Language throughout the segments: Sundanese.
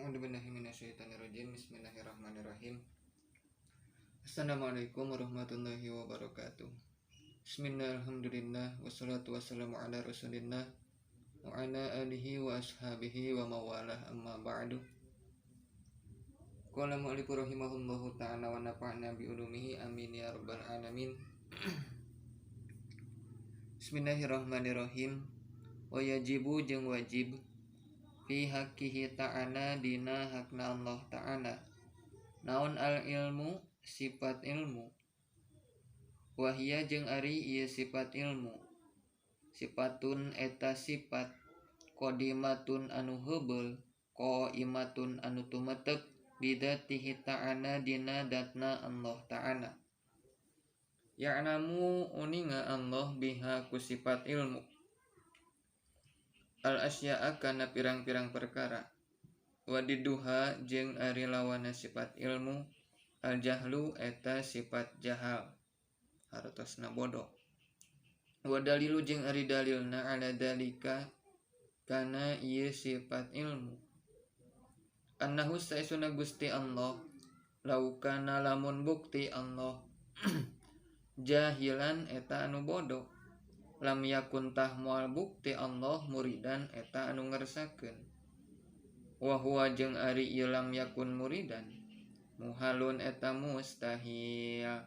A'udzubillahi minasyaitonirrajim. Bismillahirrahmanirrahim. Assalamualaikum warahmatullahi wabarakatuh. Bismillah, alhamdulillah, wassalatu wassalamu ala rasulillah wa ala alihi wa ashabihi wa mawalah, amma ba'du. Qala mu'allifu rahimahullahu ta'ala wa nafa'na bi ulumihi, amin ya rabbal alamin. Bismillahirrahmanirrahim. Wa yajibu jeung wajib fi haqqihi ta'ala dina hakna Allah ta'ala. Naon al ilmu, sifat ilmu. Wahia jeung ari ieu sifat ilmu. Sifatun eta sifat qadimatun anu heubeul, qaimatun anu tumetep bidzatihi ta'ala dina datna Allah ta'ala. Ya'lamu uninga Allah biha ku sifat ilmu. Al asya'a kana pirang-pirang perkara. Wadiduha jeung ari lawana sifat ilmu al jahlu eta sifat jahal, hartosna bodoh. Wa dalilu jeung ari dalilna ala dalika kana ieu sifat ilmu. Annahu saesuna Gusti Allah laukana lamun bukti Allah jahilan eta anu bodoh, lam yakun tah moal bukti Allah muridan eta anu ngersakeun. Wa huwa jeung ari ieu lam yakun muridan muhalun eta mustahil.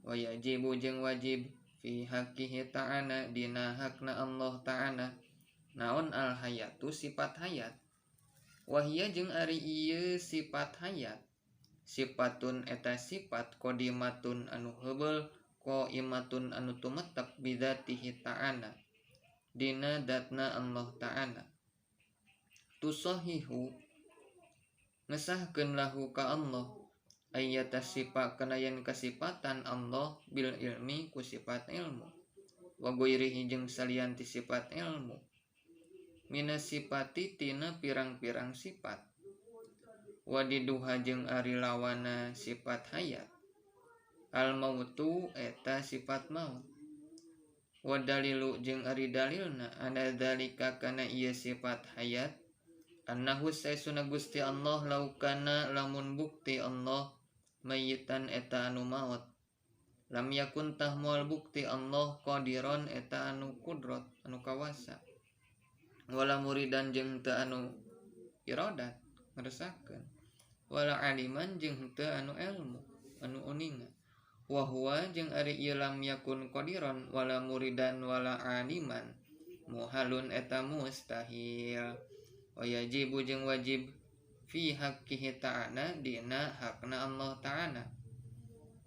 Wa yajibu jeung wajib fi haqqihi ta'ala dina hakna Allah ta'ala. Naon al hayatu sifat hayat. Wahia jeung ari ieu sifat hayat sifatun eta sifat qadimatun anu heubeul, qaimatun anu tumetep bidzatihi ta'ala dina datna Allah ta'ala. Tusahihu ngesahkeun lahu ka Allah ayyata sifat kana yen kasipatan Allah bil ilmi ku sifat ilmu wa ghairihi jeung salian ti sifat ilmu mina sifati tina pirang-pirang sifat. Wadiduha jeung ari lawana sifat hayat al mautu eta sifat maut. Wa dalilu jeung ari dalilna ana dzalika kana ieu sifat hayat annahu saesuna Gusti Allah laukana lamun bukti Allah mayitan eta anu maut, lam yakun tah moal bukti Allah qadiron eta anu kudrat anu kawasa, wala muridan jeung teu anu iradat ngeresakeun, wala aliman jeung teu anu ilmu anu uninga. Wa huwa jeung ari ieu lam yakun qadiron wala muridan wala aliman muhalun eta mustahil. Wa yajibu jeung wajib fi haqqihi ta'ala dina hakna Allah ta'ala.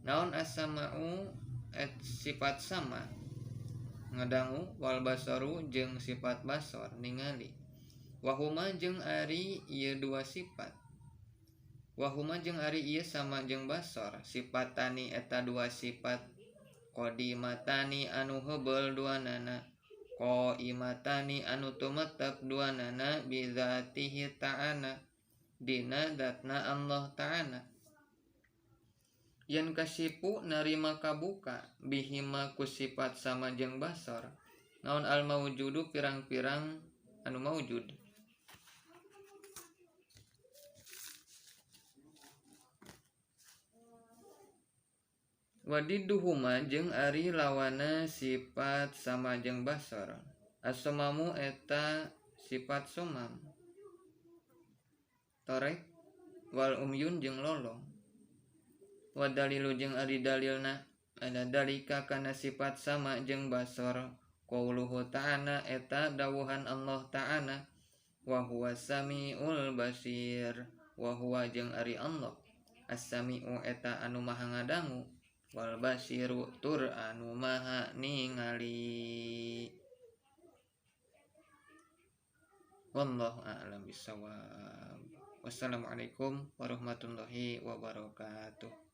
Naon as-sama'u et sifat sama ngadangu, wal basaru jeung sifat basar ningali. Wahuma jeung ari ieu dua sifat. Wahuma jeung ari ieu sama jeung basar sifatani eta dua sifat qadimatani anu heubeul duanana, qaimatani anu tumetep duanana bidzatihi ta'ala dina datna Allah ta'ala. Yen kasipu narima kabuka bihima ku sifat sama jeung basar. Naon al maujudu pirang-pirang anu maujud. Wadiduhuma jeung ari lawana sifat sama jeung basar. As-samamu eta sifat somam torek wal umyun jeung lolong. Wa dalilu jeung ari dalilna ada dalika kana sifat sama jeung basar qauluhu ta'ala eta dawuhan Allah ta'ala wa huwa samiul basir. Wa huwa jeung ari Allah as-sami'u eta anu maha ngadangu, wal basiru tur anu maha ningali. Wallahu a'lam bissawab. Wassalamualaikum warahmatullahi wabarakatuh.